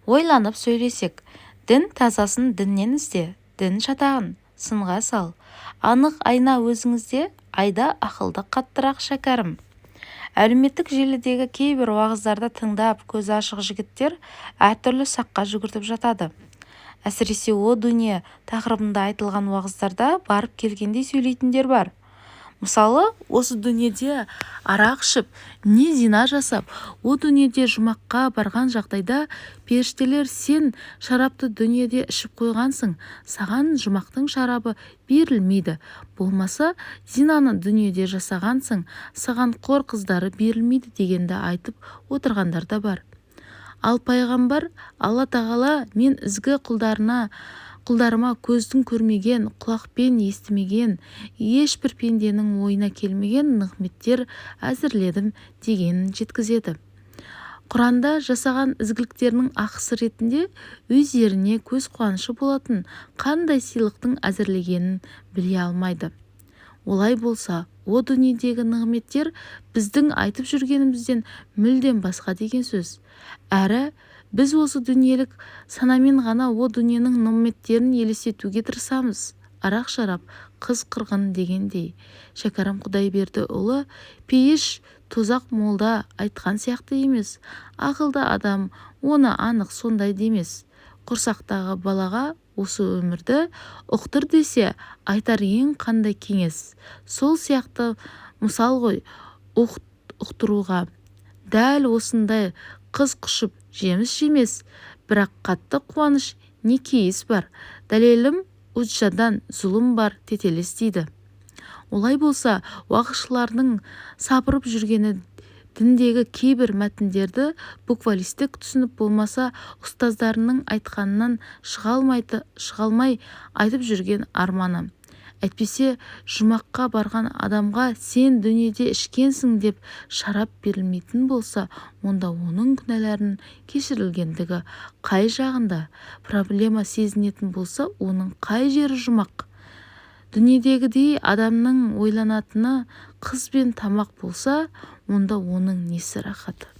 Ойланып сөйлесек, дін тазасын діннен ізде, дін шатағын сынға сал, анық айна өзіңізде Айда ақылды қаттырақ шәкәрім. Әлеуметтік желідегі кейбір уағыздарды тыңдап көзі ашық жігіттер әртүрлі саққа жүгіртіп жатады. Әсіресе о дүние тақырыбында айтылған уағыздарда барып келгендей сөйлейтіндер бар. Мысалы, осы дүниеде арақ ішіп, не зина жасап, о дүниеде жұмаққа барған жағдайда періштелер сен шарапты дүниеде ішіп қойғансың, саған жұмақтың шарабы берілмейді, болмаса зинаны дүниеде жасағансың, саған қор қыздары берілмейді дегенді айтып отырғандар да бар. Ал пайғамбар Алла тағала мен ізгі құлдарыма көздің көрмеген, құлақпен естімеген, ешбір пенденің ойына келмеген нығметтер әзірледім дегенін жеткізеді. Құранда жасаған ізгіліктерінің ақысы ретінде өздеріне көз қуанышы болатын қандай сыйлықтың әзірлегенін біле алмайды. Олай болса, о дүниедегі нығметтер біздің айтып жүргенімізден мүлдем басқа деген сөз. Әрі біз осы дүниелік санамен ғана о дүниенің нығметтерін елестетуге тырысамыз. Арақ-шарап, қыз-қырғын дегендей. Шәкәрім Құдайбердіұлы пейіш тозақ молда айтқан сияқты емес, ақылды адам оны анық сондай демес. Құрсақтағы балаға осы өмірді ұқтыр десе, айтар ең қандай кеңес. Сол сияқты мысал ғой ұқтыруға. Дәл осындай қыз құшып жеміс жемес, бірақ қатты қуаныш не кейіс бар. Дәлелім уджадан зұлым бар тетелес дейді. Олай болса, уағызшылардың сапырып жүргені діндегі кейбір мәтіндерді буквалистік түсініп болмаса ұстаздарының айтқанынан шыға алмай айтып жүрген арманы. Әйтпесе жұмаққа барған адамға сен дүниеде ішкенсің деп шарап берілмейтін болса, онда оның күнәларының кешірілгендігі қай жағында? Проблема сезінетін болса, оның қай жері жұмақ? Дүниедегідей адамның ойланатыны қыз бен тамақ болса, онда оның несі рахат?